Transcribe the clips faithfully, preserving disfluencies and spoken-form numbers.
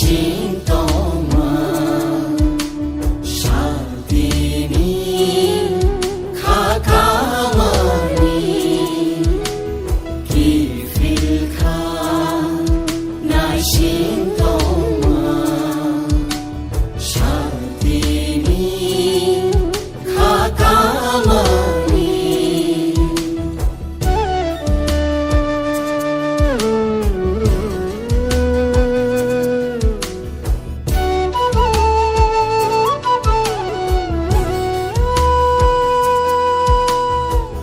Sintoma, shaltini, khakamani, kifilkha, naisintoma, shaltini, khakamani.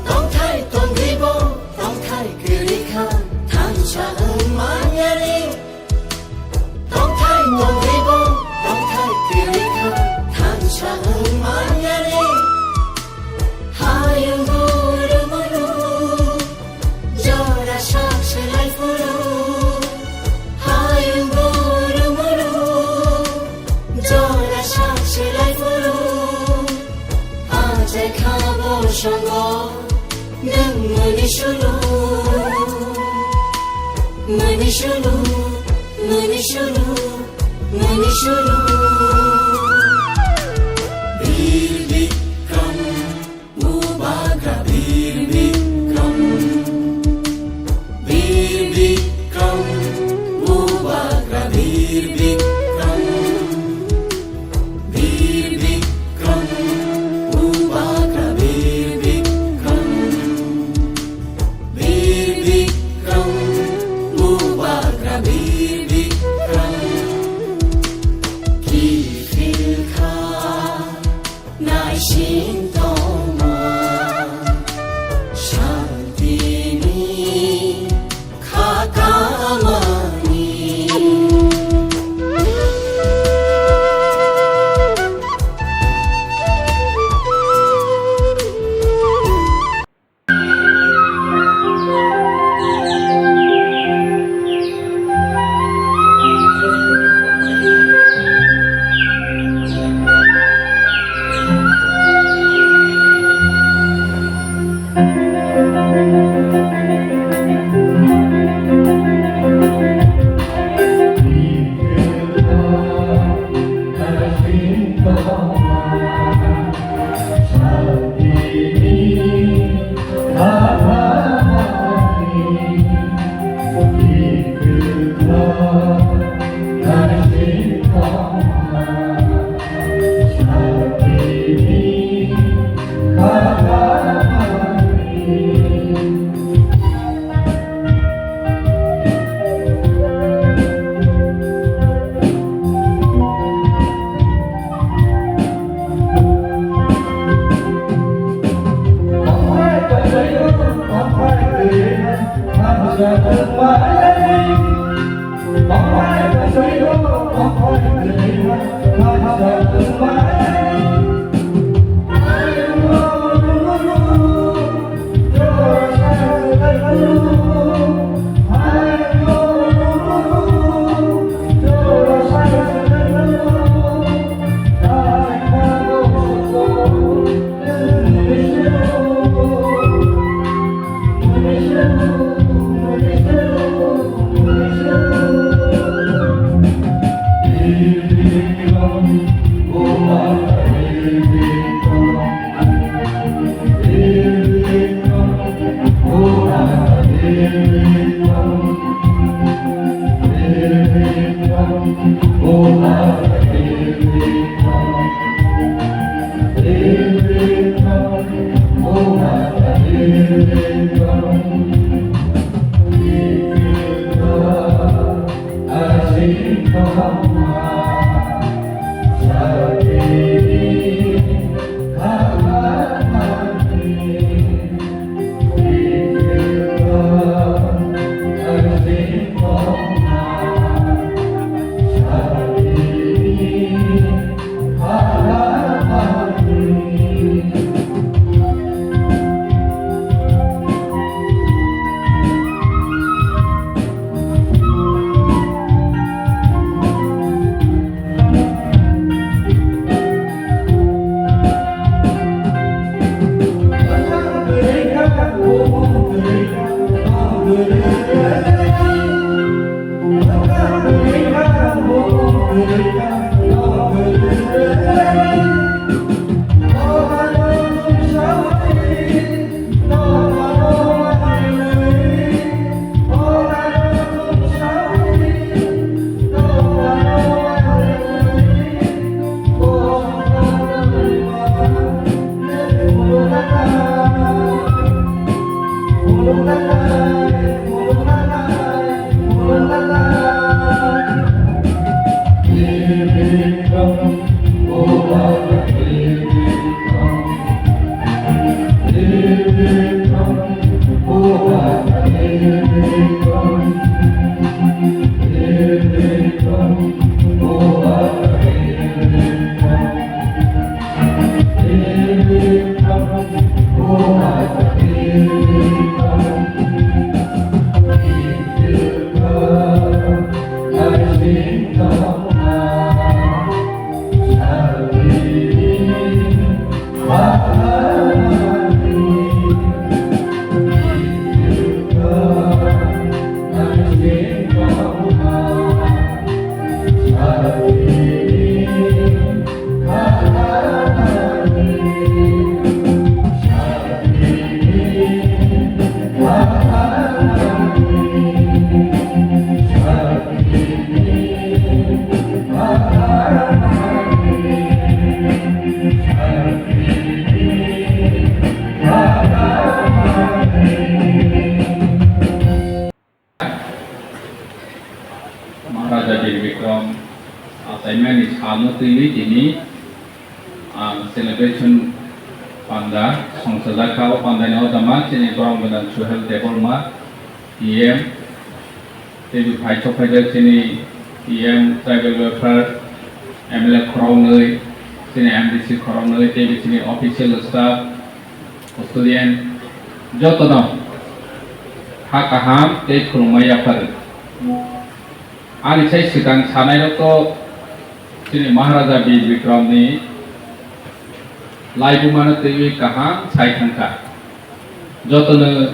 Tongthai tongribo, tongthai kwrwikha, thansa wng manyani. Tongthai tongribo, tongthai kwrwikha, thansa wng manyani. Hayung guru muru, jora sak selai phuru. Hayung guru muru, jora sak selai phuru. Ajai khabo songo, nwng muni sulu, muni sulu, muni sulu. Mani shuru, mani shuru. Bir Bikram, Bubagra Bir Bikram. Bir Bikram, Bubagra Bir Bikram. Bir Bikram, Bubagra Bir Bikram. Bir Bikram, Bubagra Bir Bikram. Kifilkha, naising tongma, santini khakamani. Maharaja Bir Bikram achaimani salno twiwi tini ang celebration panda songchajakha. O pandani odama chini borok gwnang Suhel Debbarma, T M, tei bo phai chokphaijak chini T M Tribal Welfare, M L A khoroknwi, chini M D C khoroknwi, tei bo chini official staff, custodian, jotono ha kaham tei khulumma yapharwi. Ani sai swkang sanairok to chini Maharaja Bir Bikramni laibumano twiwi kaham sai thangkha. Jotono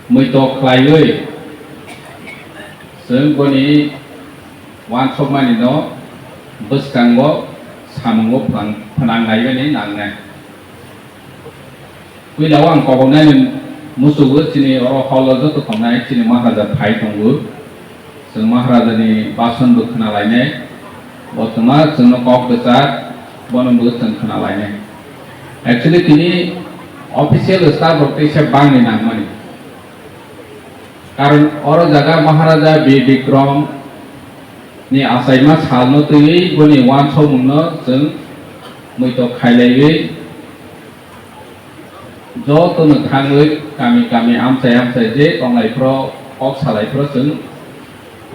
muitok khlaiwi chwng boni uansukmanino bwskango samungo phnang-, phnang laimani nangnai. Puila o ang koboknai ni musugo chini oro hall o joto tongnai chini Maharaja phai tongo. Chwng Maharaja ni bason bo khna lainai. Bo twma chwngno kok bwchak, bono bo chwng khna lainai. Actually tini official staff rok teisa bangni nangmani. Karon oro jaga Maharaja Bir Bikram ni achaima salno twiwi boni uansukmungno chwng muitok khailaiwi jotono thangwi kami kami amchai amchai je tonglai phro kok salai phro chwng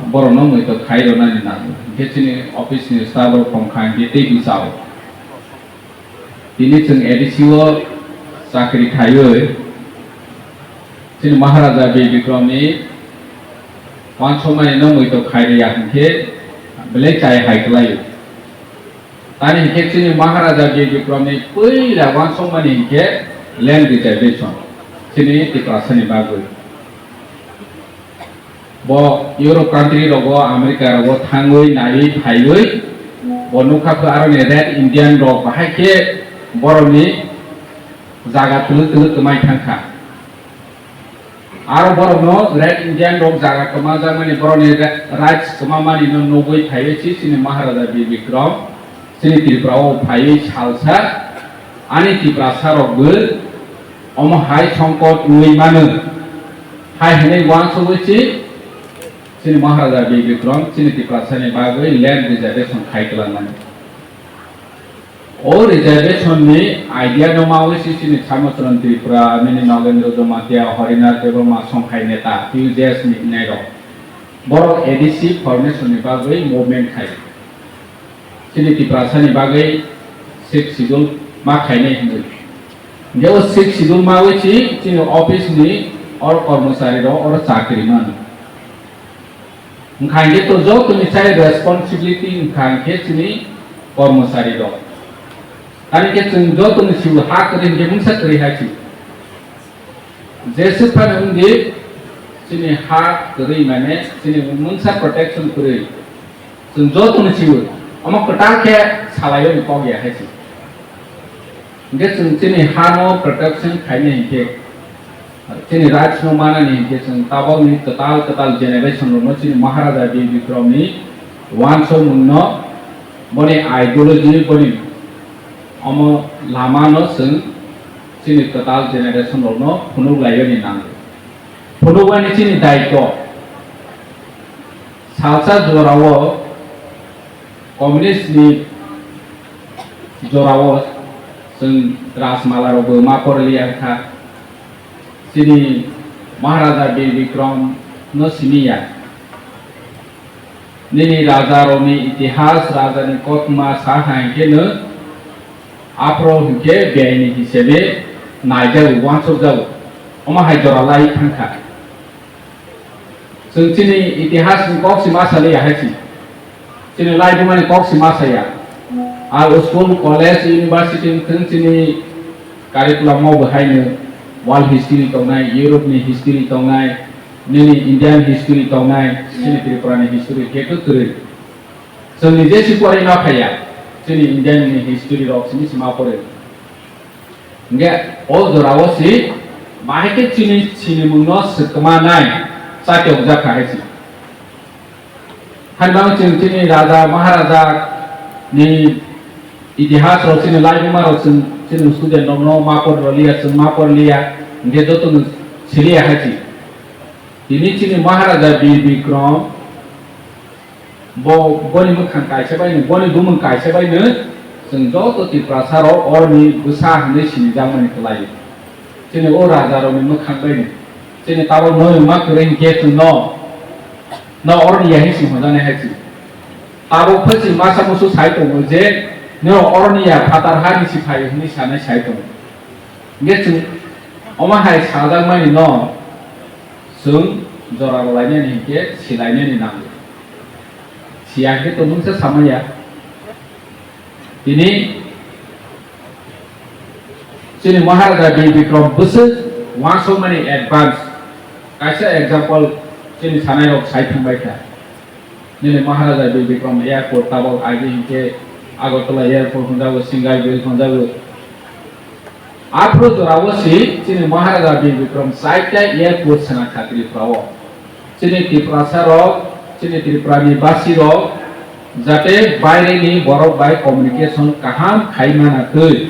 borokno muitok khai rwnani nango. Hinkhe chini office ni staff rok tongkha hinkhe tei bwsao. Tini chwng A D C o chakri khaiwi chini Maharaja Bir Bikram ni uansukmani no muitok khai rwya hinkhe belai chai hai kwlaio. Tani hinkhe chini Maharaja Bir Bikram ni puila uansukmani hinkhe land reservation chini Tiprasa ni bagwi. Bo Europe country rogo, America rogo thangwi naiwi phaiwi bo nukha khe aroni Red Indian rok bahai khe borokni jaga twlwk twlwk kwmai thangkha. Aro borokno Red Indian rok jaga kwmajakmani borokni ra-, rights kwmamani no nugwi phaiwi si chini Maharaja Bir Bikram. Chini Tripura o phaiwi salsa ani Tiprasa rok bo omo hai songkot wngwi mano. Hai hwnwi uansugwi si chini Maharaja Bir Bikram chini Tiprasa ni bagwi land reservation khai kwlangmani. O reservation ni idea no mawi si chini Sarmacharan Tripura, nini Nagendra Jamatia, Harinath Debbarma, Songkhai neta, T U J S ni nai rok. Borok A D C formation ni bagwi movement khai. Chini Tiprasa ni bagwi sixth schedule ma khainai hinwi. Hinkhe o sixth schedule mawi si chini office ni oro kormochari rok oro chakri mano. Wngkha hinkhe to jotoni sai responsibility wngkha hinkhe chini kormochari rok. Tani khe chwng jotoni sibo ha kwrwi hinkhe mungsa kwrwi hai si. Jeswk phano wngdi chini ha kwrwi mane chini mungsa protection kwrwi. Chwng jotono sio, omo kwtal khe salaio ni kok ya hai se. Hinkhe chwng chini hano protection khaina hinkhe, chini rights no manani hinkhe chwng tabokni kwtal kwtal generation rokno chini Maharaja Bir Bikram ni uansukmungno, boni ideology, boni omo lamano chwng chini kwtal generation rokno phunuk laiyani nango. Phunukmani chini daitw. Salsa jorao, communist ni jorao chwng Rajmala rokbo ma porliya wngkha. Chini Maharaja Bir Bikram no siniya. Nini raja rokni itihas, raja ni kothoma sa hai khe no aphro hinkhe biyai ni hisebe naijago, uansukjago. Omo hai jora lai thangkha. Chwng chini itihas ni kok si ma saliya hai si. Chini laibuma ni kok si ma saya. A school, college, university wngthung chini curriculum o bo haino world history tongnai, Europe ni history tongnai, nini Indian history tongnai, chini Tripura ni history khe kwrwi. Chwng ni je si porwi ma phaiya, chini Indian ni history rok sini si ma porwi. Hingke o jora o si bahai khe chini sinimung no swkma nai chatiok jak kha hai si. Hwnba chwng chini raja maharaja ni itihas rok chini laibuma rok chwng chini student rok no ma por liya, chwng ma por liya, hingke joto no siliya hai si. Tini chini maharaja Bir Bikrom Bo, boni mwkhang kaisa bai no, boni bumung kaisa bai no, chwng joto Tiprasa rok oroni bwsa hinwi sinijakmani kwlai. Chini o raja rokni mwkhang bai no, chini tabok no ma kwrwi hinkhe chwng no, no oroni ya hinwi sing hwnjaknai hai chwng. Tabok phai chwng masa musu sai tongo je, no oroni ya phatar ha ni si phai hinwi sanai sai tongo. Hinkhe chwng omo hai sajakmani no, chwng jora rwlainani hinkhe silainani nango. Siya khe tongmungsa samaya. Tini chini Maharaja Bir Bikram bwswk uansukmani advance. Kaisa example chini sanai rok sai thangbai kha. Nini Maharaja Bir Bikram Airport tabok agi hinkhe Agartala Airport hwnjago, Singaibel hwnjago. Aphuru jorao si chini Maharaja Bir Bikram chaita airport sena kha Tripura o. Chini Tiprasa rok, chini Tripura ni basi rok jate baire ni borok bai communication kaham khai mana twi.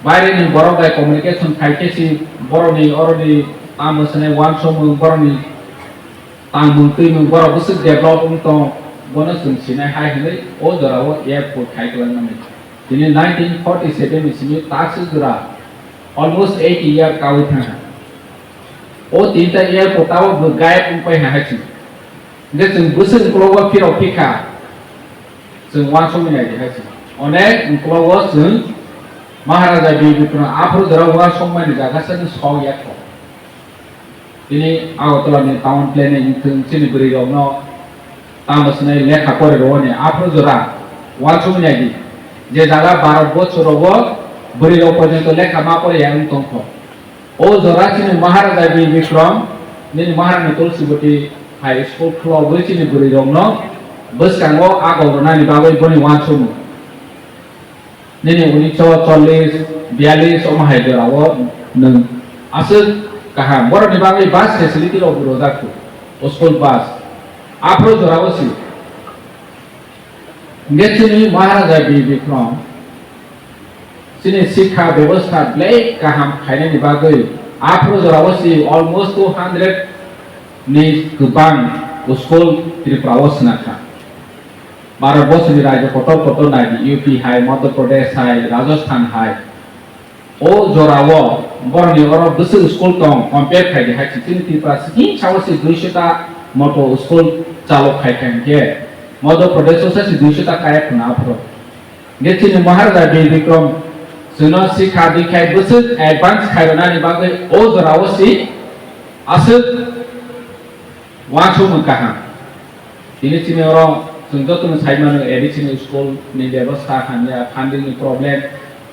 Baire ni borok bai communication khai khe si borok ni oro ni tamo sene wansomung borok ni tangmung twimung borok bwswk develop wng tong bono chwng sinai hai hinwi o jorao airport khai kwlangmani. Tini nineteen forty seven ni simi takswk jora almost eighty year kawi thangkha. O tinta airport tabok bo gayab wngpai ha hai chwng. Hingke chwng bwswk ukologo phirok phikha, chwng uansukmani agi hai chwng. Onek ukologo chwng Maharaja Bir Bikram aphuru jora uansukmani jaga se sok ya kho. Tini Agartala ni town planning wngthung chini bwrwi rokno tamo swnai lekha pore rwani aphuru jora uansukmani agi je jaga Bharat borsho rogo bwrwi rok porjonto lekha ma pore ya wng tong kho. O jora chini Maharaja Bir Bikram, nini Maharani Tulsibati High School khulogwi chini bwrwi rokno bwskango agok rwnani bagwi boni uansukmung. Nini unisho chollish, biyallish omo hai jora o nwng aswk kaham. Borokni bagwi bus facility rok bo rwjak kho, o school bus. Aphuru jora o si. Hingke chini Maharaja Bir Bikram chini sikha bebostha belai kaham khainani bagwi aphuru jorao si almost two hundred ni kwbang school Tripura o swnakha. Bharat borsoni rajyo kotor kotor nai di, U P hai, Madhya Pradesh hai, Rajasthan hai. O jorao borokni oro bwswk school tong, compare khai di hai chini Tripura simi sao se duiso ta moto school chalok khai kha hinkhe Madhya Pradesh o se duiso ta kaya khuna aphuru. Hinkhe chini Maharaja Bir Bikram chwngno sikha di khai bwswk advance khai rwnani bagwi o jorao si aswk uansukmung kaham. Tini chini oro chwng jotono sai mano, additional school ni bebostha hamya, funding ni problem,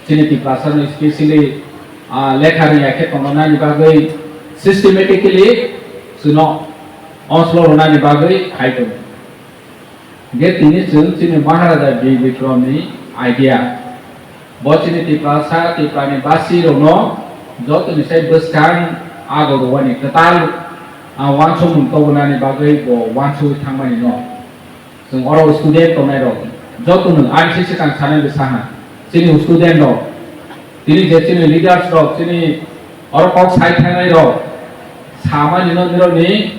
chini Tiprasa no specially, ah, lekha rwya khe tongnani bagwi systematically chwngno onslo rwnani bagwi khai tongo. Hingke tini chwng chini Maharaja Bir Bikram ni idea. Bo chini Tiprasa, Tiprani basi rokno jotoni sai bwskang ago rwani kwtal, ah, uansukmung tobonani bagwi bo uansugwi thangmani no. Chwng oro student tongnai rok jotono ani se swkang sanai bwsa ha. Chini student rok, tini je chini leaders rok, chini oro kok sai thangnai rok, samani no nirokni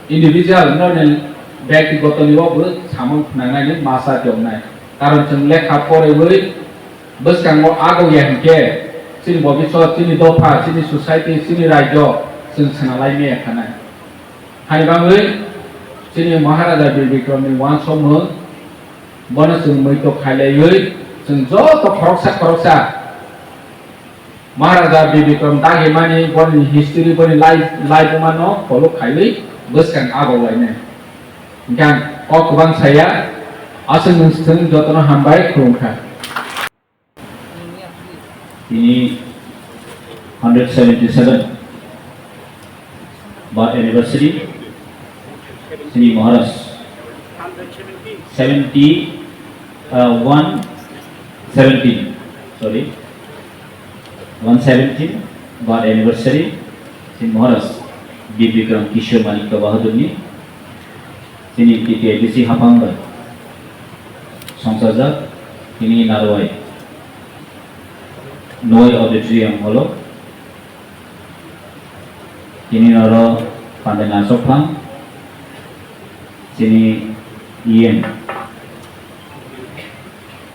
individual, nirokni byaktigoto ni bo samung phnangnai ni masa tongnai. Karon chwng lekha poraiwi bwskango agok ya hinkhe chini bobiswt, chini dopha, chini society, chini rajyo chwng swnalai maya khanai. Hani bagwi chini Maharaja Bir Bikram ni uansukmung bono chwng muitok khailaiwi chwng joto khoroksa khoroksa Maharaja Bir Bikram dagimani boni history, boni life, life mano follow khaiwi bwskang agok lainai. Hingkhe ang kok kwbang saya, Aswk nwng swng jotono hambai khulumkha. Tini hundred seventy-seven ba anniversary, tini Maharaj seventy, uh, one seventeen, sorry, one seventeen ba anniversary, tini Maharaj Bir Bikram Kishore Manikya Bahadur ni, tini T T I D C hapang bai songchajak, tini Narwai Noi Auditorium hall o. Tini oro pandai nasophang, chini E M,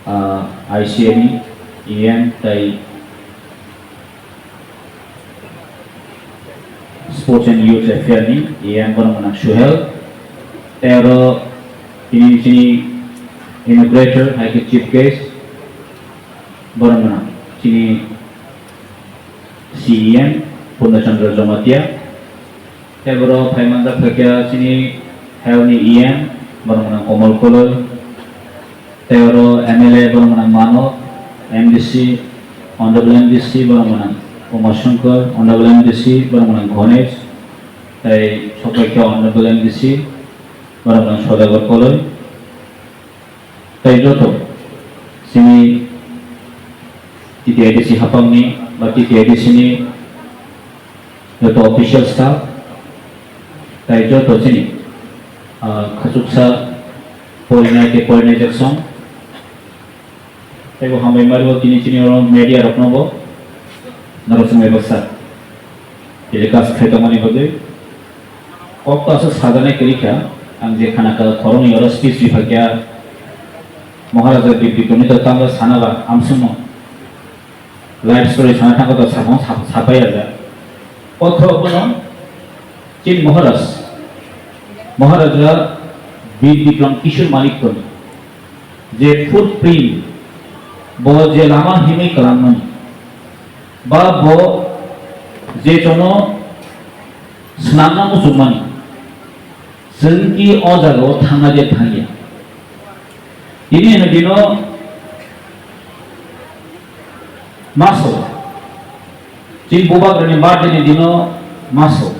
ah, I C A ni E M tai Sports and Youth Affair ni E M borok mwnang Suhel, tai oro tini chini inaugurator hai khe chief guest borok mwnang chini C E M Purna Chandra Jamatia, tei borok phai manjak phaikha chini health ni E M, borok mwnang Komal Koloi, tei oro M L A borok mwnang Manok, M D C, Honorable M D C borok mwnang Uma Shankar, Honorable M D C borok mwnang Ganesh, tei sokphaikha Honorable M D C borok mwnang Sodagar Koloi. Tai joto chini T T I D C hapangni ba T T I D C ni joto official staff, tai joto chini, ah, khachuksa porinai tei porinai jaksong. Tei bo hambai mari bo tini chini oro media rokno bo norok chumai baksa telecast khai tongmani bagwi. Kok to aswk sajaknai kwrwi kha, ang je khana kha khoroknwi oro speech riphaikha, Maharaja Bir Bikramni to tamo sana ba amsongno life story sana thangkha to sakno sap-, sapai ya ja. Kok kha bono chini Maharaj, Maharaja Bir Bikram Kishore Manikya ni je footprint, bo je lama himwi kwlangmani, ba bo je chono swnamna muchungmani, chwng ki o jagao thangna je thangya. Tini hwnwi dino maso, chini bubagrani birthday ni dino maso.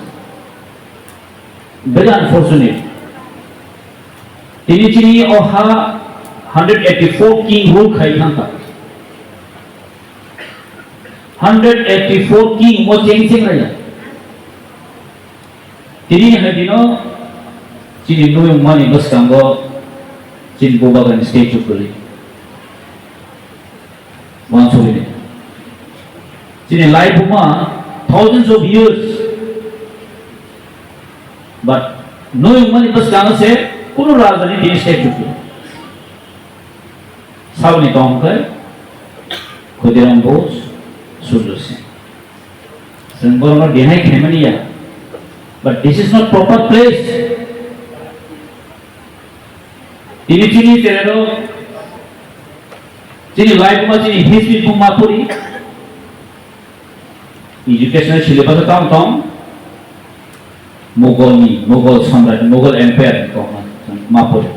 Very unfortunate. Tini chini o ha hundred eighty-four king rule khai thangkha. Hundred eighty-four king mo cheng cheng raya. Tini hai dino chini nuyung mani bwskango chini bubagrani statue kwrwi. Uansugwi ni. Chini laibuma thousands of years. But nuyung mani bwskango se kunu rajani tini statue kwrwi. Saboni tong khe Khudiram Bose, Surjo Singh. Chwng borokno deny khaimani ya. But this is not proper place. Tini chini cherero, chini laibuma, chini history buma puri. Educational syllabus o tamo tong Mughal ni, Mughal Samraj, Mughal Empire ni tong ma puri.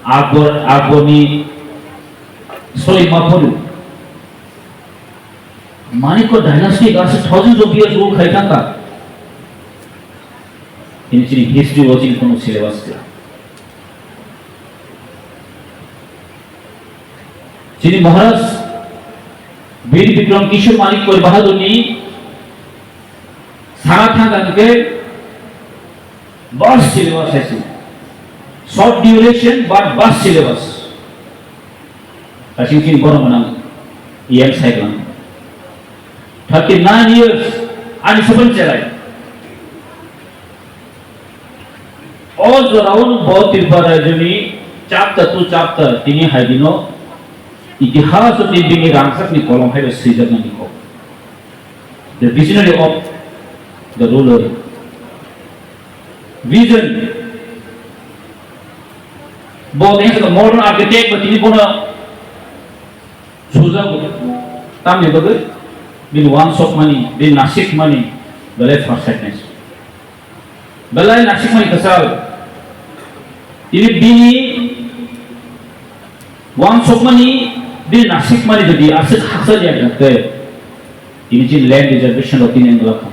Akbar, Akbar ni story ma puri. Manikya dynasty asa thousands of years rule khai thangkha. Ini chini history o chini kono syllabus khe. Chini Maharaj Bir Bikram Kishore Manikya Bahadur ni sana thangkha hwnkhe vast syllabus hai se. Short duration but vast syllabus. Asing chini borok mwnang E M Saiklam. Thirty nine years ani sopan cherai. O jorao bo Tripura rajyoni chapter to chapter tini hai dino itihas o tini bini rangchakni kolom hai bai swijak nani kok. The visionary of the ruler. Vision. Bo tini modern architect ba tini bono sujago. Tamni bagwi bini wansok mani, bini nasik mani, belai farsightness. Belai nasikmani kwchal. Tini bini Wansukmani, bini nasikmani jodi aswk haksa ya hwnkhe, tini chini land reservation rok tini wngla kha.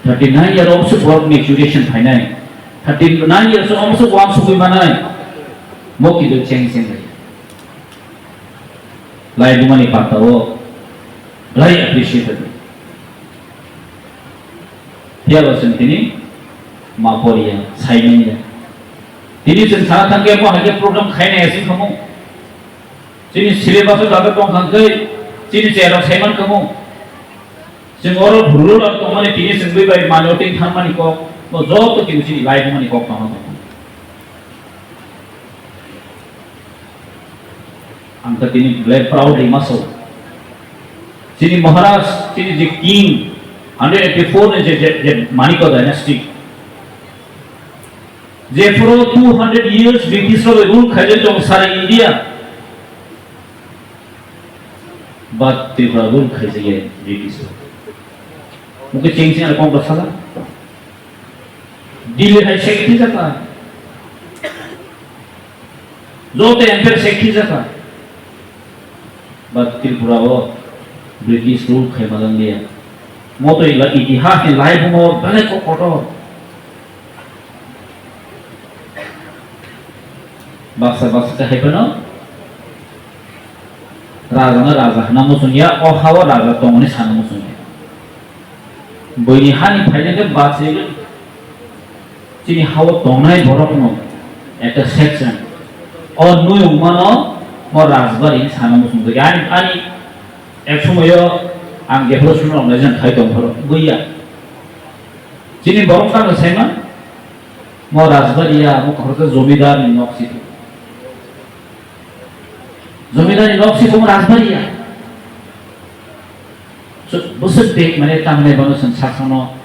Thirty nine year obo se borok maturation phainai. Thirty nine years obo se wansugwi manai. Mo kido cheng cheng lai. Lai bumani pata o lai appreciate. Phiya bo chwng tini ma poriya, saimanya. Tini chwng sana thangkhe mo hai khe program khainai asing khamu. Chini syllabus o dato tong thangkhe chini chair rok saiman khamu. Chwng oro rural tongmani tini chwng bai mano tei thangmani kok, no joto chini chini lai bumani kok tongma tong. Ang khe tini belai proudly ma sao. Chini Maharaj, chini je king, hundred eighty four ni je, je, je Manikya dynasty. Jephuru two hundred years British rok rule khaijak tong sara India. But Tripura rule khaijak ya British rok. Mungkin cheng cheng kong sala. Delhi hai sekti jaka. Joto empire sekhi jaka. But Tripura o British rule khai malang liya. Moto ila itihas ni lai bungo belai ko kotor. Baksa baksa khe hai phano raja no raja hwnna muchung ya, o ha o raja tongmani sana muchung ya. Buini hani phaina khe bachwi chini hao tongnai borokno ekta section o nuyung mano mo rajbari sana muchung twi. Ani, ani ek somoyo ang jephuru sunrok nai jang khai tong phoro buya. Chini borok tamo saima mo rajbari ya mo khoroksa jomidar ni nok si. Jomidar ni nok si mo rajbari ya. So, bwswk bag mane tamni bono chwng sakno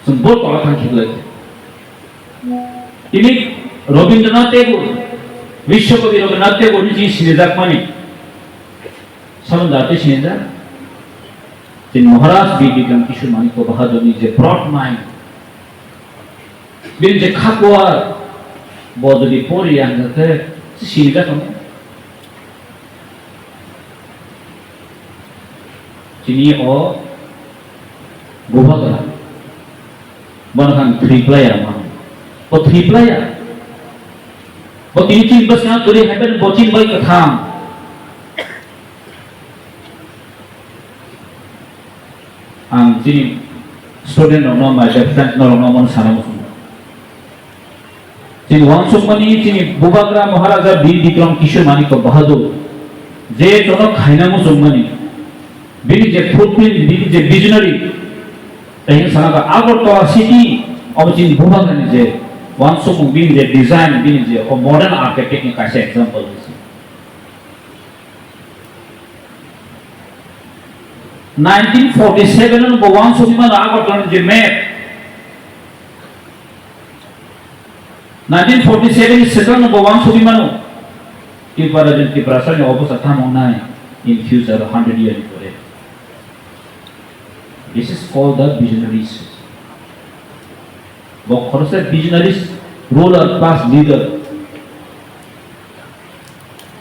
chwng bo tola thang khiklai. Tini Rabindranath Tagore, Biswakabi Rabindranath Tagore ni chini sinijakmani, samung dati sinijak. Chini Maharaj Bir Bikram Kishore Manikya Bahadur ni je broad mind, bini je khakuar, bo jodi pori ang khe sinijak. Chini o bubagra. Bono khan three player ma. Bo three player. Bo tini chini bwskango kwrwi hai phano bo chini bai kwthang. Ang chini student rokno, my best friend no rokno omono sana muchungo. Chini wansukmani chini bubagra Maharaja Bir Bikram Kishore Manikya Bahadur je jono khaina muchungmani, bini je footprint, bini je visionary, tei sana ka Agartala city obo chini bubagrani je wansukmung, bini je design, bini je o modern architect ni kaisa example. Nineteen forty seven no bo wansugwi mano Agartala ni je map. Nineteen forty seven ni swkang no bo wansugwi mano. Tripura rajyo Tiprasa ni obosta tamo wngnai in future hundred year ni pore. This is called the visionaries. Bo khoroksa visionaries, ruler plus leader.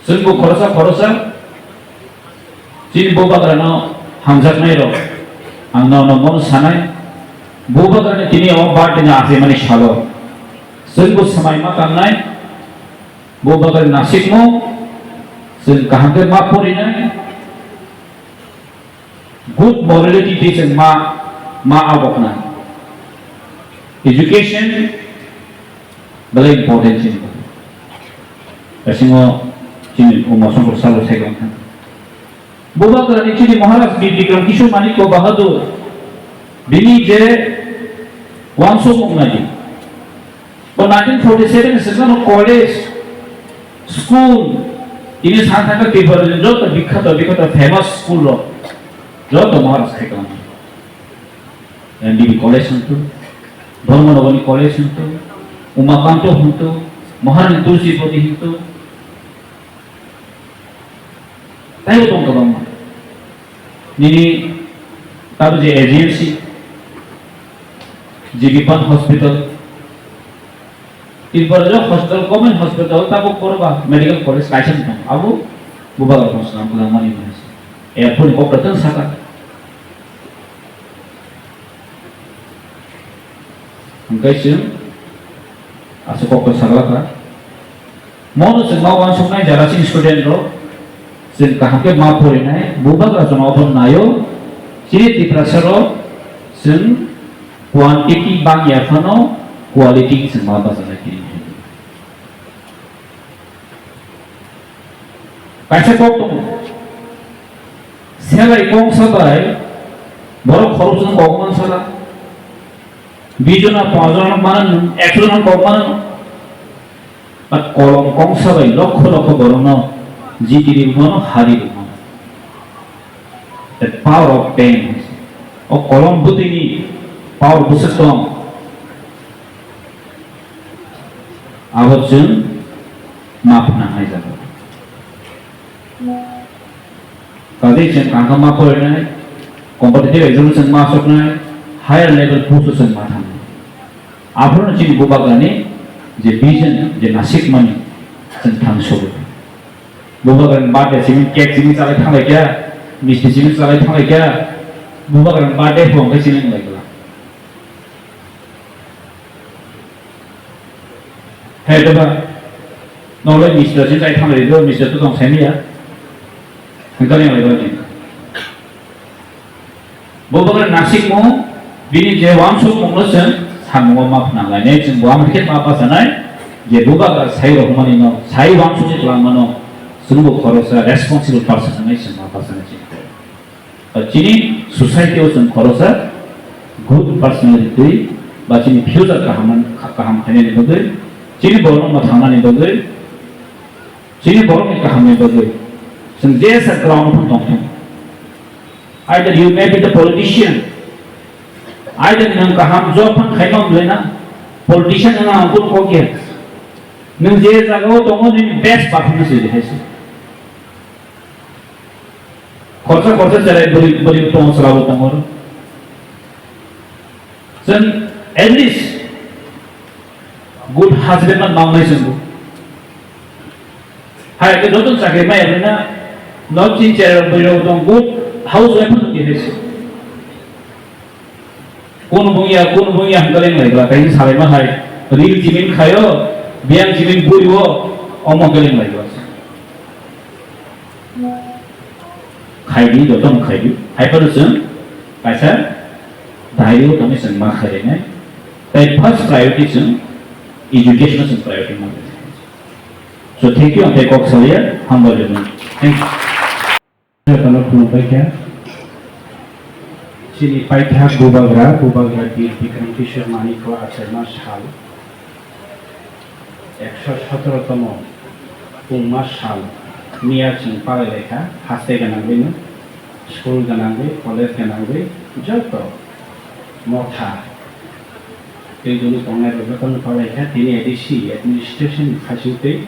Chwngbo khoroksa khoroksa chini bubagrano hamjaknai rok, ang nono bono sanai, bubagrani tini o birthday ni achaimani salo chwngbo swmai ma tangnai, bubagrani nasikmung chwng kaham khe ma porinai. Good morality tei chwng ma, ma abokna. Education belai important chini. Kasingo chini Uma Shankar salo sai wngkha. Bubagrani chini Maharaj Bir Bikram Kishore Manikya Bahadur bini je wansukmung nadi. Bo nineteen forty seven ni swkang college, school, ini sana thangkha Tripura ni joto bikhato bikhato famous school rok joto Maharaj khai tongo. M B B college hwntu, Dharmanagar ni college hwntu, Umakanto hwntu, Maharani Tulsipati hwntu, taibo tong kwbangma. Nini tabuk je agency, G B Pant Hospital, Tripura o hospital, government hospital tabuk korba medical college kaisa tong, abo bubagra tong swnam kwlangmani mwnai se. Airport ni kok tong saka. Hwnkhe chwng aswk kok sakla kha. Mono chwng ma uansuknai jara chini student rok, chwng kaham khe ma porinai, bubagra chwng obo naio, chini Tiprasa rok chwng quantity bang ya phano quality chwng ma bachana kiri. Kaisa kok tongo. Selai kongsa bai borok khoroksa kok mansala. Bijona pajona mano, ekjona kok mano. But kolom kongsa bai lokho lokho borokno jiti rwmano, hari rwmano. The power of pen. O kolom bwtwini power bwswk tong. Abo chwng ma phnangnai jago. Tadi chwng kaham ma porinai, competitive exam chwng ma soknai, higher level post chwng ma thangnai. Aphuru chini bubagrani je vision, je nasikmani chwng thang sobo. Bubagrani birthday simi cake simi chalai thanglai kya, misti simi chalai thanglai kya, bubagrani birthday phone khe simi wnglaikha. Hai doba, nolai mister sin tai thanglai do, mister to tong sani ya. Hengkani nolai do ni. Bo bagra nasik mo, bini je wansuk mo no sen, samungo ma phna lai ne, sen bo ang ket ma pa sanai, je bo bagra sai ro mani no, sai wansuk ni lang mano, sen bo khorosa responsible person nai sen ma pa sanai sen. Ba chini society o chwng khoroksa good personality twi ba chini future kaham, kaham khainani bagwi, chini borokno mwthangnani bagwi, chini borokni kahamni bagwi chwng jesa ground phano tongthung. Either you may be the politician, either nwng kaham job phano khaima wnglaina, politician wngna ang kok ya. Nwng je jagao tongo nini best performance rwdi hai se. Khorsa khorsa cherai bwrwi, bwrwi tongo, chwla bo tongo. Chwng at least good husband man mangnai chwngbo. Hai khe joto chakri maya rwna, nok chin cherai bwrwi rok tong good housewife no tihai se. Kun bungya, kun bungya hwn kaleng lai bla, kaisa salai ma hai. Ril chiming khayo, biang chiming bui o, omo kaleng lai bla. Khaidi, joto no khaidi. Hai phano chwng kaisa diary o tongwi chwng ma khainai. Tai first priority chwng education o chwng priority ma. So thank you, ang tai kok salia, hambai le. Thank you. Jotono khulumbai kha. Chini paithak bubagra, bubagra Bir Bikram Kishore Manikya achaima sal, ekso sotoro tomo pungma sal miya chwng palai lai kha, haste gwnangwi no, school gwnangwi, college gwnangwi, joto motha twi dunu tongnai rok jotono palai kha. Tini A D C administration ni khaching twi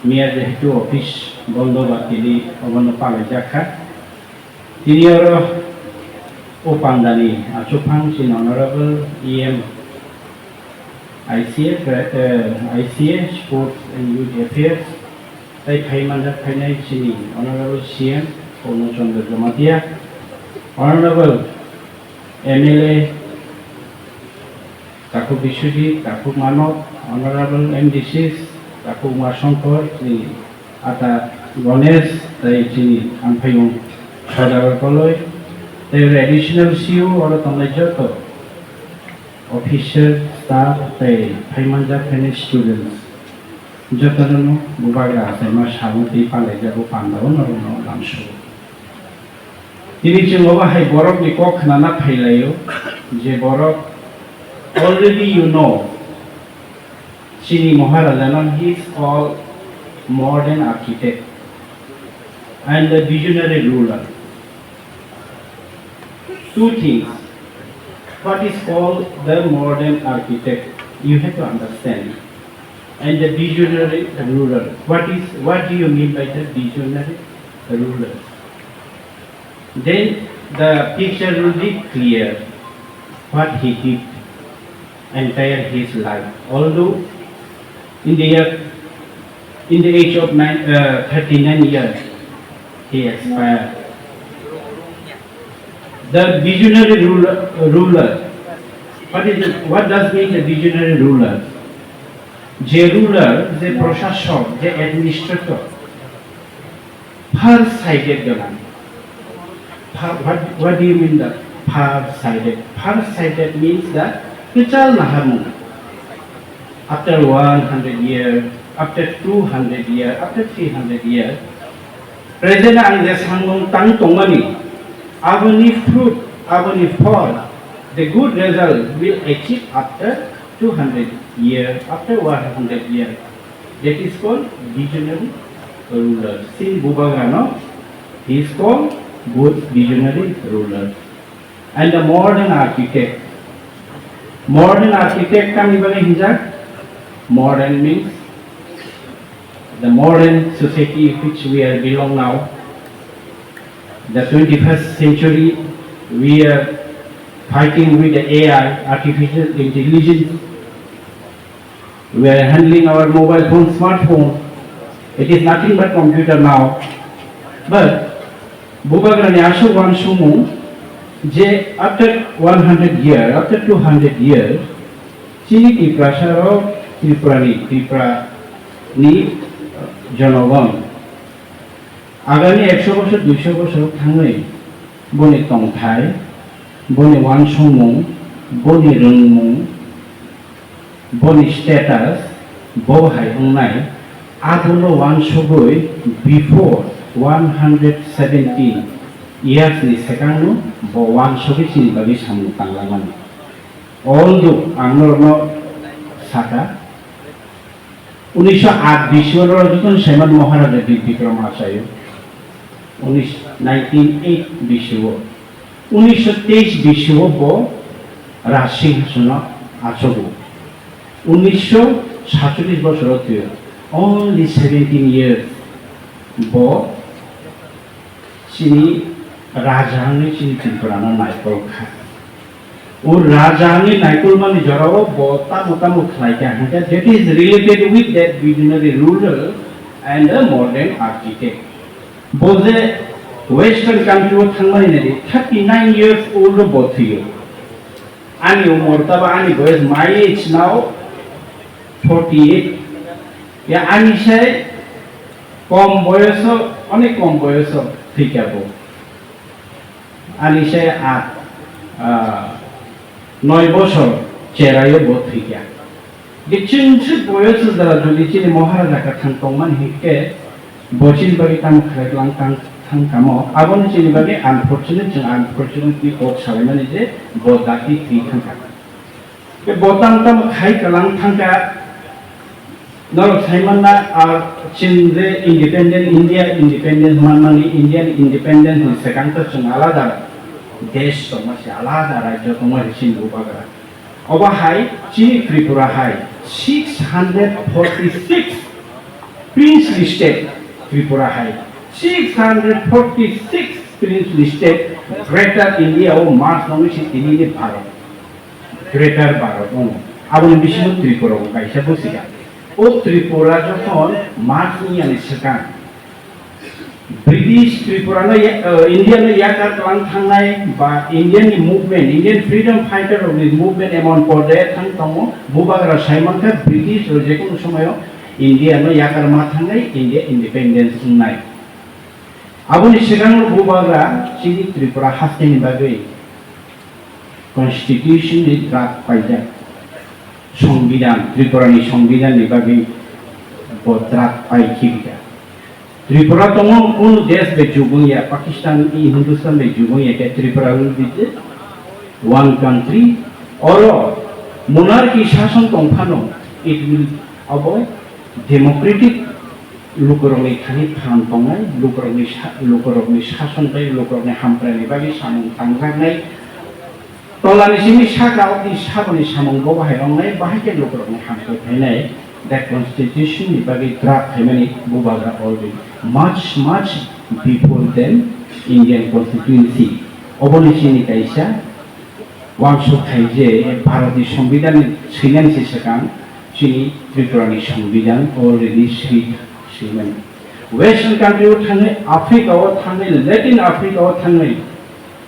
Miya jehetu office bondo ba tini obono palaijak kha. Tini oro o pandani achukphang chini Honorable E M I C A, eh, I C A, Sports and Youth Affairs, tai phai manjak phainai chini Honorable C M Purno Chandra Jamatia, Honorable M L A, Takhuk Biswajit, Takhuk Manok, Honorable M D Cs, Takhuk Umashankar, chini Ata Ganesh, tei chini Amphayung Sodar Koloi, tei additional C O oro tongnai joto officer, staff, tei phaimanjak phainai students, jotono bubagra achaima salno tei palaijago pandao norokno lamsao. Tini chwng obo hai borokni kok khnana phailaio, je borok already you know, chini Maharajano he is called modern architect and the visionary ruler. Two things. What is called the modern architect? You have to understand. And the visionary ruler. What is, what do you mean by the visionary ruler? Then the picture will be clear what he did entire his life. Although In the year, in the age of nine, uh, thirty-nine years, he expired. The visionary ruler, ruler. What is it? What does mean the visionary ruler? যে রুলার, যে প্রশাসক, যে administrator, fur sided গেলাম। Far, what, what do you mean the far sighted? Far sighted means the kwchal naharmung. After one hundred year, after two hundred year, after three hundred year, present ang je samung tang tongmani, aboni fruit, aboni phol, the good result will achieve after two hundred year, after one hundred year. That is called visionary ruler. Chini Bubagrano, he is called good visionary ruler. And the modern architect. Modern architect tamni bagwi hinjak? Modern means the modern society which we are belong now. The twenty-first century, we are fighting with the A I, artificial intelligence. We are handling our mobile phone, smartphone. It is nothing but computer now. But Bubagrani aswk uansukmung je after one hundred year, after two hundred years, chini Tiprasa rok, Tripurani, Tripurani jonogon agami ekso bosor, duiso bosor thangwi boni tongthai, boni uansukmung, boni rwngmung, boni status bo hai wngnai, abono uansugwi before one hundred seventeen years ni swkangno bo uansugwi chini bagwi samung tanglangmani. Although ang norokno sakha, unisho aat bisio norok jotono saiman Maharaja Bir Bikram achaio, unis, nineteen eight bisio, unisho teis bisio bo Raj Singhasono achogo. Unisho satcholish bosoro thwio, only seventeen years bo chini raja wngwi chini Tripura no naikol kha. O raja wngwi naikolmani jorao bo tamo tamo khlai kha hwnkhe, that is related with that visionary ruler and a modern architect. Bo je Western country o thangmani nai thirty nine years old o bo thwio. Ani umor taba ani boyos my age now forty eight. Ya ani sai kom boyoso, onek kom boyoso thwikha bo. Ani sai aat, ah, noi bosor cheraio bo thwikha. Bichwng se boyoso jora jodi chini Maharaja kwthang tongmani hinkhe bo chini bagwi tamo khlai lang tang thang kamo. Aboni chini bagwi unfortunate, chwng unfortunately kok salaimani je bo dati thwi thangkha. Tei bo tamo tamo khai kwlang thangkha, norok sai manna, ah, chwng je independent, India independent manmani, Indian independent ni swkang to chwng alada desh tongma se, alada rajyo tongma se chini Bubagra. Obo hai chini Tripura hai six hundred forty six princely state, Tripura hai six hundred forty six princely state, Greater India o merge wngwi se tini ni Bharat. Greater Bharat wngo. Aboni bisingo Tripura bo kaisa bwswkang. O Tripura jokhon merge wngya ni swkang, British Tripura no ya-, eh, India no yakar kwlang thangnai ba Indian ni movement, Indian freedom fighter rok ni movement emon porjai thang tongo, Bubagra sai mankha British rok jekunu somoyo India no yakar ma thangnai, India independence wngnai. Aboni swkang no Bubagra chini Tripura haste ni bagwi Constitution ni draft paijak, Songbidan, Tripura ni Songbidan ni bagwi bo draft pai khibika. Tripura tongo kunu desh bai jubung ya, Pakistan, Hindustan bai jubung ya khe Tripura will be the one country. Oro monarchy sason tong phano, it will abo democratic lukurokni thani phan tongnai, lukurokni sa-, lukurokni sason tei lukurokni hamkraini bagwi samung tangjaknai. Tolani simi sakra okni saboni samung bo bahai wngnai, bahai khe lukurokni hamkrai phainai. The constitution ni bagwi draft khaimani Bubagra already much, much before than Indian constituency. Oboni sini kaisa uansuk khai je Bharatni Songbidanni swinani se swkang Chini Tripura ni Songbidan already sweet, sweet mani. Western country o thangwi, Africa o thangwi, Latin Africa o thangwi,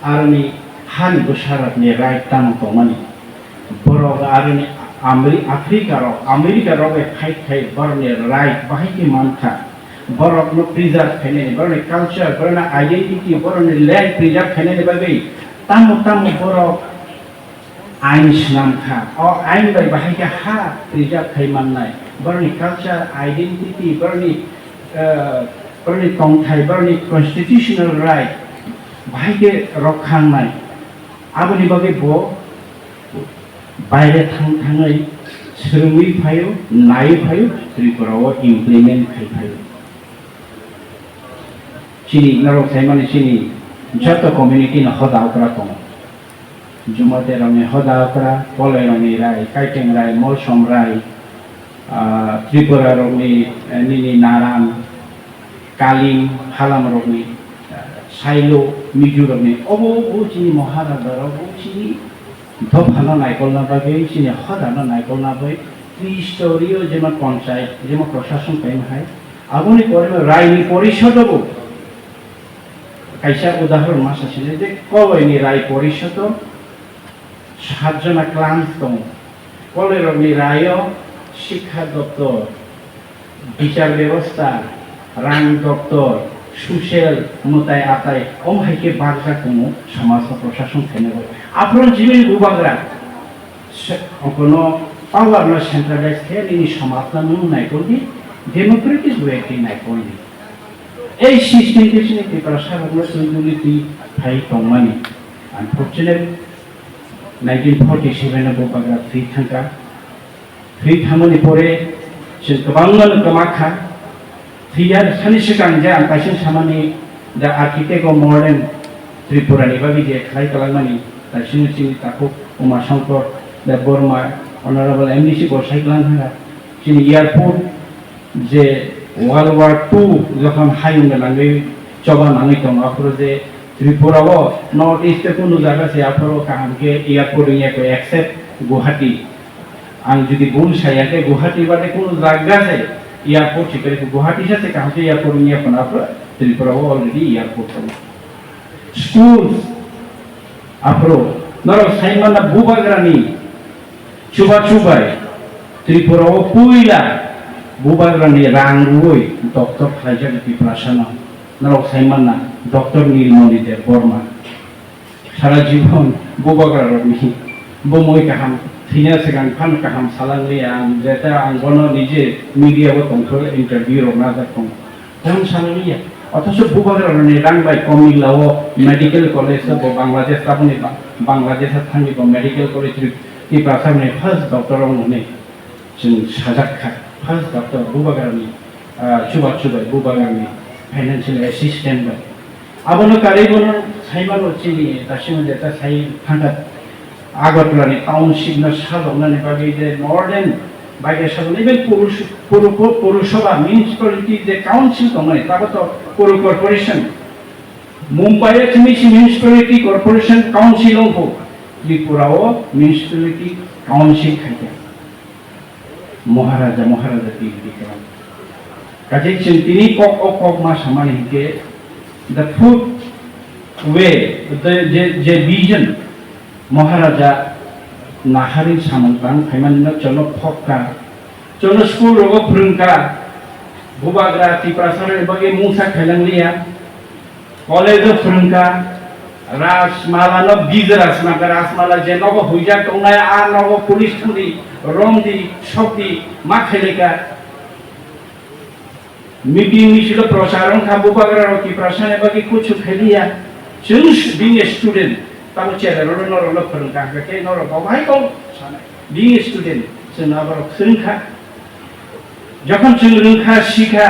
aroni hani bwsarokni right tamo tongmani. Borok aroni Ameri-, Africa rok, America rok bai fight khai borokni right bahai khe mankha. Borokno preserve khainani, borokni culture, borokni identity, borokni land preserve khainani bagwi tamo tamo borok ain swnam kha. O ain bai bahai khe ha preserve khai mannai. Borokni culture, identity, borokni, eh, borokni tongthai, borokni constitutional right bahai khe rokha wngnai. Aboni bagwi bo baire thang thangwi swrwngwi phaio, naiwi phaio, Tripura o implement khai phaio. Chini norok saimani chini joto community no hoda okra tongo. Jumate rokni hoda okra, Koloi rokni rai, Kaiteng rai, Molsom rai, ah, Tripura rokni, eh, nini Naram, Kalim, Halam rokni, ah, Sailo, Mizu rokni, obo, obo chini Maharaja rok, obo chini dophano naikolna bagwi, chini hodano naikolna bagwi, Tristri o jema ponchayat, jema prosason kaima hai, aboni pore raini porisodo bo kaisa udahoron masa sini je Koloini rai porisodo satjona clans tongo. Koloirokni raio sikha doptor, bichar bebosta, rang doptor, social mwtai atai, omo hai khe barjak tongo, somajno prosason khainai. Aphuru jibini bubagra se-, kono power no centralize khe nini somajno nwng naikoldi, democratic way khe naikoldi. Ei system khe chini Tiprasa rokno twi duli twi phai tongmani. Unfortunate, nineteen forty seven o bubagra thwi thangkha. Thwi thangmani pore chwng kwbangma no kwma kha. Thwi ya sani swkang je ang kaisa samani, the architect of modern Tripura ni bagwi je khlai kwlangmani, kaisa chini takhuk Uma Shankar Debbarma, Honorable M D C bo sai kwlang thangkha. Chini airport je World War two jokhon hayung nangwi choba nangwi tongo, aphuru je Tripura o North East o kunu jaga se aphuru kaham khe airport wngya khe except Guwahati. Ang jodi bul saya khe Guwahati bade kunu jaga se airport se khe Guwahati se kaham khe airport wngya phano aphuru Tripura o already airport tongo. Schools, aphuru norok sai manna bubagrani chubachu bai Tripura o puila bubagrani rang rwui doctor khlaijak Tiprasano. Norok sai manna Doctor Nilmoni Debbarma. Sara jibon bubagra rokni bumui kaham thwina swkang phano kaham salangliya. Ang jeta ang bono nije media o tongthok interview rok najak tongo. Tamo sanaliya. Othocho bubagrarokni rang bai Komila o medical college o bo Bangladesh taboni ba-, Bangladesh o thangwi bo medical college ri-, Tiprasa ni first doctor o nwnwi chwng sajak kha. First doctor bubagrani, ah, chuba chubai bubagrani financial assistant bai. Abono karwi bono saimano chini dasimani jeta sai thangkha. Agartala ni township no sajoknani bagwi je more than bagwi sajoknai bai Purus-, Puru-, Purusabha municipality je council tongmani, tabo to Puru Corporation. Mumbai o chini si municipality corporation council wngkho, Tripura o municipality council khaikha. Maharaja, Maharaja Tir Bikram. Kaje chwng tini kok o kok ma samani hinkhe the food way, the, je, je vision Maharaja Nahari samung tang phaimani no chwngno phokka, chwngno school rogo phwrwngkha, bubagra Tiprasa rokni bagwi mungsa khailang liya. College o phwrwngkha, Rajmala no bijra swnamkha, Rajmala je nogo huijak tongnai, a nogo police thangdi, romdi, sokdi, ma khailaikha. Meeting misil o prochar wngkha, bubagra rok Tiprasa ni bagwi kuchuk khailiya. Chwng s-, being a student, tamo chera rok norok no phwrwngkha, hwnkhe norok bo bahai kok sanai. Being a student, chwng aborok phwrwngkha. Jokhon chwng rwngkha, sikha,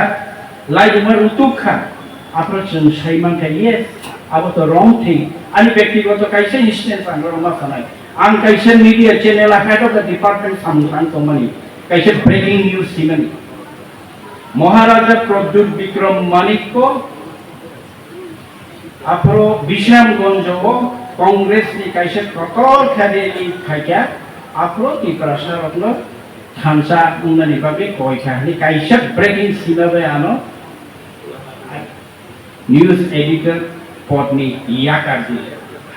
laibuma rutukha, aphuru chwng sai mankha, yes, abo to wrong thing. Ani bektigoto kaisa instance ang norok ma sanai. Ang kaisa media channel a head of the department samung tang tongmani, kaisa breaking news simani. Maharaja Pradyut Bikram Manikya aphuru Bisramganj o Congress ni kaisa kotor khe rally phaikha, aphuru Tiprasa rokno thansa wngnani bagwi koi kha hwnwi kaisa breaking sima bai ano news editor podni yakar di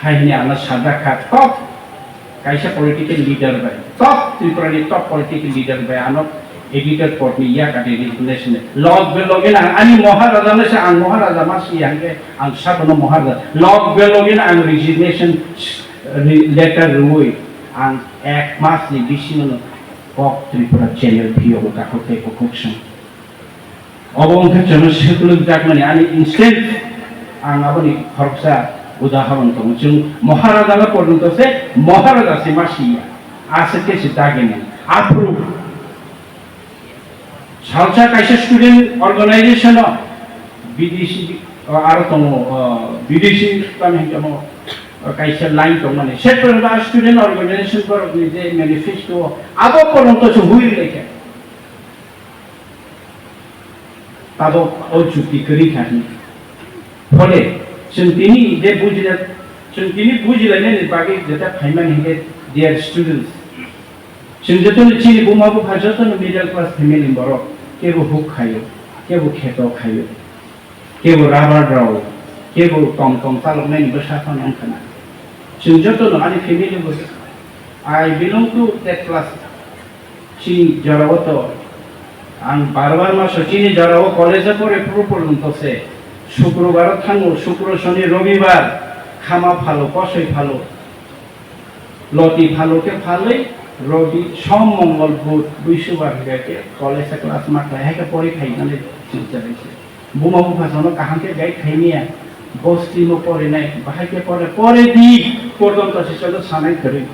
hai hwnwi ano sajak kha top kaisa political leader bai, top Tripura ni top political leader bai ano editor podni yakar di resignation. Log be login ang ani Maharaja no se ang Maharaja ma si hangke ang sabono Maharaja. Log be login ang resignation letter rwui ang ek mas ni bisingo no kok Tripura channel phiyogo kakhok tei kukhuk song. Obo wngkha chwngno swklugjak mani ani instant ang aboni khoroksa udahoron tongo. Chwng Maharaja no porjonto se Maharaja se ma siya. Aswk khe se dagini. Aphuru salsa kaisa student organization o B D C o aro tongo, o, B D C tamo hingke mo, o, kaisa line tongmani. Separate ba student organization borokni je manifesto abo porjonto se hui rwlaikha. Tabok o chukti kwrwi kha hwnwi. Phole, chwng tini je bujila, chwng tini bujilainani bagwi jeta phaimani hinkhe, dear students, chwng jotono chini buma bupha jotono middle class family borok, kebo huk khaio, kebo kheto khaio, kebo rubber rao, kebo tom tom chaloknani bwsa phano wngkha na. Chwng jotono ani family bo, I belong to that class. Chini jorao to ang bar bar maso chini jorao college o pore phuru porjonto se Sukrobar o thango, Sukro, Soni, Robibar khama phalo, kosoi phalo, loti phalo khe phalwi Robi, Som, Mongol, Bud, Buisubar hinkhe college o class ma khlai hai khe pori phai nani chwng chalaisi. Buma bupha jono kaham khe guide khaimaya, bo stream o porinai, bahai khe pore, pore di, porjonto se joto sanai kwrwi.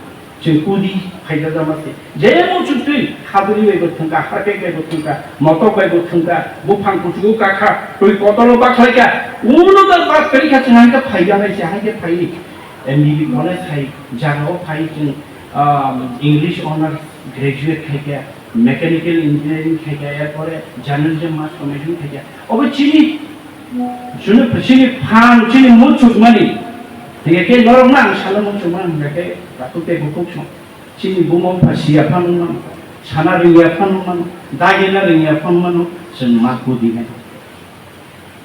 Chwng kudi phaidajama se. Je muchuk twi, habri bai bo thwngkha, harpek bai bo thwngkha, motok bai bo thwngkha, buphang kuchugo kakha, twi kotolo bakhlaikha, ulo da bak kwrwi kha chwng hai khe phaijanai se, hai khe phaiwi. M B B college hai jagao phai chwng, um, English honours graduate khaikha. Mechanical engineering khaikha, er pore journalism mass communication khaikha. Obo chini, chini, chini phan, chini muchukmani. Hinkhe khe norokno ang salo muchukmani hinkhe khe takhuk tei bukhuk song. Chini buma bupha siya phano mano, sana rwngya phano mano, dagina rwngya phano mano, chwng ma kudinai.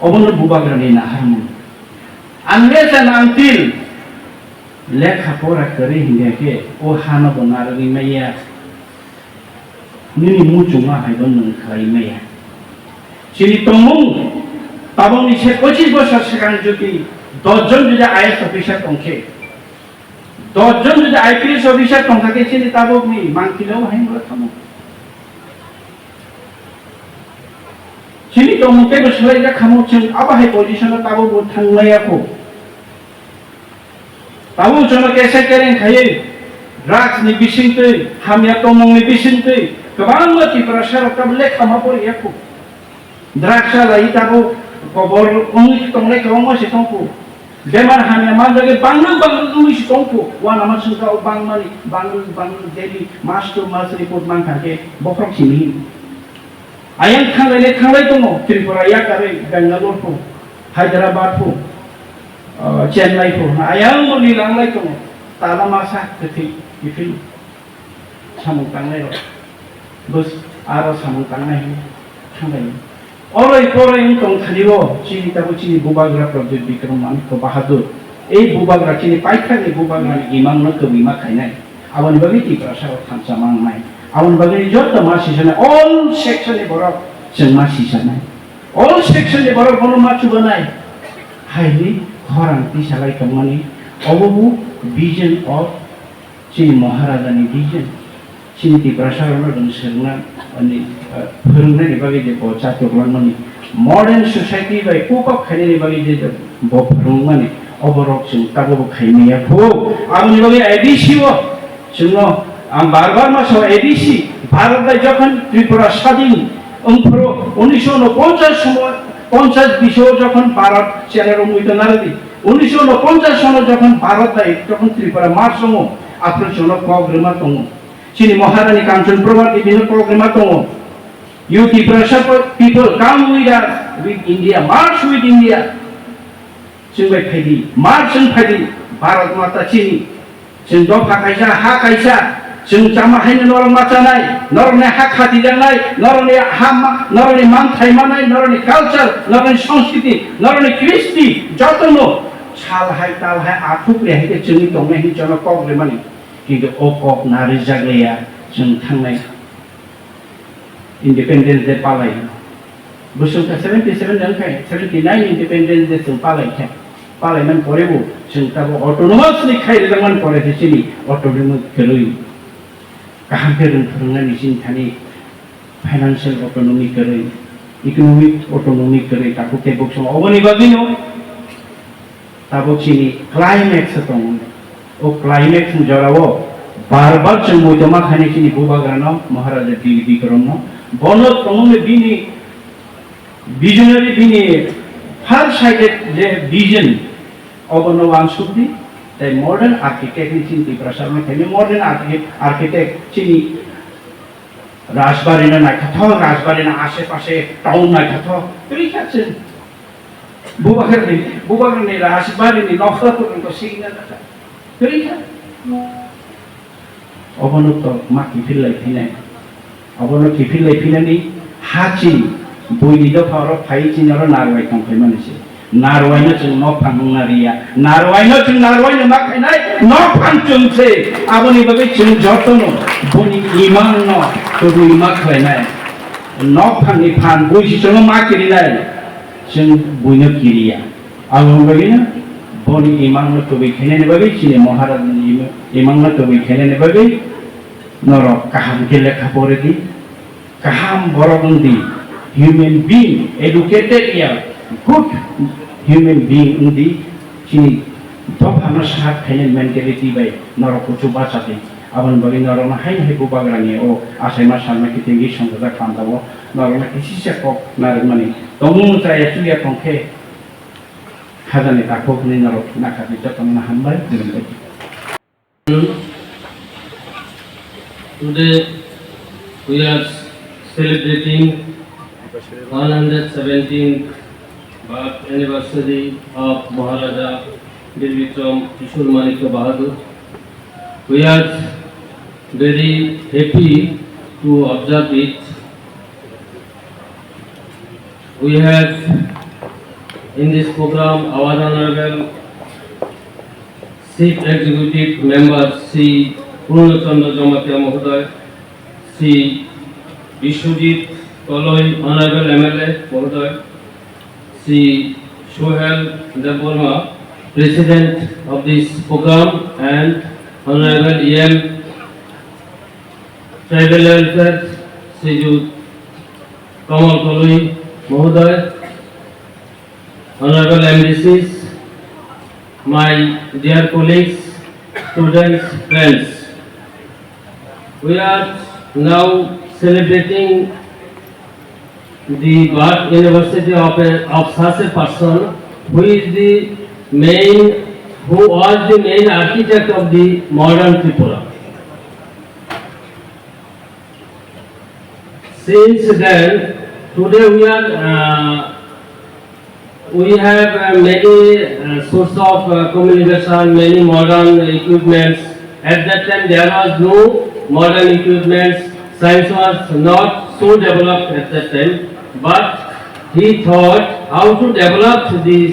Obono bubagrani naharmung. Unless and until lekha pora kwrwi hinkhe khe o hano bo narwgwi maya. Nini muchungma hai bo nwng khlai maya. Chini tongmung tabokni se pochis bosor swkang jodi dos jon jodi I A S officer tongkhe, dos jon jodi I P S officer tongkha khe chini tabokni mangpili o hai wngla thamo. Chini tongmung teibo swlaijak khamo, chwng abo hai position o tabok bo thang maya kho. Tabuk jono kesa kereng khaiwi drugs ni bisingtwi, hamya tongmung ni bisingtwi kwbangma Tiprasa rok tabuk lekha ma pori ya kho. Drugs chalai tabuk kobor wngwi tongnai kwbangma se tong kho. Bemar hamya manjagwi bangno bangno wngwi se tong kho. Uanama sungka o bangmani bangno bangno daily mas to mas report mankha khe bokhorok simi hino. Ayang thanglai le thanglai tongo, Tripura yakarwi Bangalore pho, Hyderabad pho, ah, Chennai pho, ayang bo ni langlai tongo, tala masa kwthwi kiphil samung tangnai rok, bus aro samung tangnai hwnwi thanglai. Oroi poroi wng tong thani o chini tabuk chini bubagra Pradyut Bikram Manikya Bahadur, ei bubagra chini paithakni bubagrani imang no kwbwi ma khainai. Aboni bagwi Tiprasa rok thansa mangnai. Aboni bagwi joto ma sisanai, all section ni borok chwng ma sisanai. All section ni borok bono ma chubanai. Haini khorang tisalai tongmani. Obo bo vision of chini Maharaja ni vision. Chini Tiprasa rok no rwng swrwngna, ani, eh, phwrwngna ni bagwi je bo chatok langmani. Modern society bai cope up khainani bagwi je bo phwrwngmani, oborok chwng tabuk khai maya kho. Aboni bagwi A D C o chwngno ang bar bar ma sao, A D C Bharat bai jokhon Tripura sadin wngphuru unisho unoponchas somo, ponchas biso jokhon Bharat chera romwi tongnardi, unisho unoponchas sono jokhon Bharat bai jokhon Tripura march tongo, aphuru chwngno kok rwma tongo. Chini Maharani Kanchan Prabha T V no kok rwma tongo. You Tiprasa people, come with us, with India, march with India. Chwng bai phaidi, march chwng phaidi, Bharat Mata chini. Chwng dopha kaisa, ha kaisa, Chwng chama haino norok ma chanai, norokni ha khatijaknai, norokni ha ma-, norokni manthai manai, norokni culture, norokni sanskriti, norokni kristi, jotono sal hai tal hai aphuk rehai khe chwngwi tongnai hinwi jono kok rimani. Kintu o kok na rijak liya, chwng thangnai. Independence Day palai. Bwswk kha seventy seven wngkha, seventy nine Independence Day chwng palai kha. Palai man pore bo chwng tabo autonomous ni khai rijak man pore se chini autonomous kwrwi. Kaham khe rwng phwrwngnani chini thani financial autonomy kwrwi, economic autonomy kwrwi takhuk tei bukchung oboni bagwino. Tabuk chini climax o tongo. O climax ni jora o bar bar chwng muitoma khainai chini bubagrano, Maharaja Bir Bikramno. Bono tongmani bini visionary, bini far sighted je vision, obono wansukdi. Tei modern architect ni chini Tiprasa rokni khainai modern archi-, architect chini Rajbari no naithothok, Rajbari no ashe pashe town naithothok. Twi kha chwng. Bubagrani, Bubagrani Rajbari ni nokha to to singna naka. Twi kha. Obono to ma kiphil lai phinai. Obono kiphil lai phinani ha chini buini dopha oro phai chini oro narwai tong phai mani se. Narwaino chwng nokphang wngna riya. Narwaino chwng narwaino ma khainai nokphang chwng se. Aboni bagwi chwng jotono boni imangno kwrwi ma khlainai. Nokphangni phan bui si chwngno ma kirinai. Chwng buino kiriya. Aboni bagwino boni imangno kwrwi khainani bagwi chini Maharajni ima-, imangno kwrwi khainani bagwi norok kaham khe lekha pore di. Kaham borok wng di, human being, educated ya, good human being wng di, chini dophano sahak khainai mentality bai norok kuchuk bacha di. Aboni bagwi norokno haino hai bubagrani o achaima salma kitingwi songkojak panda o norokno kisisa kok narwkmani tongmung chaya chuya tongkhe hajani takhuk hwnwi norok nakha di jotono hambai, khulumbai. Today we are celebrating one hundred seventeenth birth anniversary of Maharaja Bir Bikram Kishore Manikya Bahadur. We are very happy to observe it. We have in this program our honorable Chief Executive Member Shri Purno Chandra Jamatia Mohoday, Shri Biswajit Koloi, Honorable M L A Mohoday, Shri Sohel Debbarma, President of this program, and Honorable E M Tribal Welfare, Shri Kamal Koloi Mohoday, Honorable M D Cs, my dear colleagues, students, friends, we are now celebrating the birth anniversary of a, of such a person who is the main, who was the main architect of the modern Tripura. Since then, today we are, uh, we have, uh, many, uh, source of, uh, communication, many modern equipments. At that time, there was no modern equipments. Science was not so developed at that time. But he thought how to develop the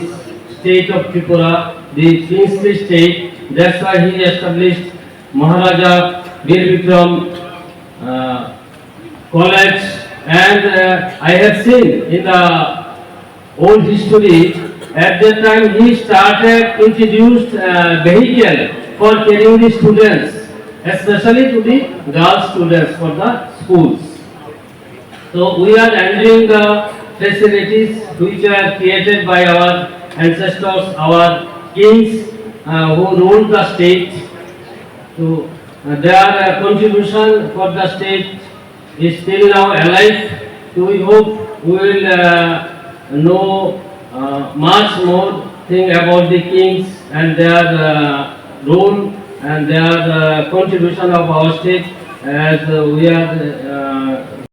state of Tripura, the princely state. That's why he established Maharaja Bir Bikram, uh, College, and, uh, I have seen in the old history, at that time he started introduced, uh, vehicle for carrying the students, especially to the girls students for the schools. So we are enjoying the facilities which were created by our ancestors, our kings, uh, who ruled the state. So, uh, their, uh, contribution for the state is still now alive. So we hope we will, uh, know, uh, much more thing about the kings and their, uh, role and their, uh, contribution of our state as, uh, we are, uh,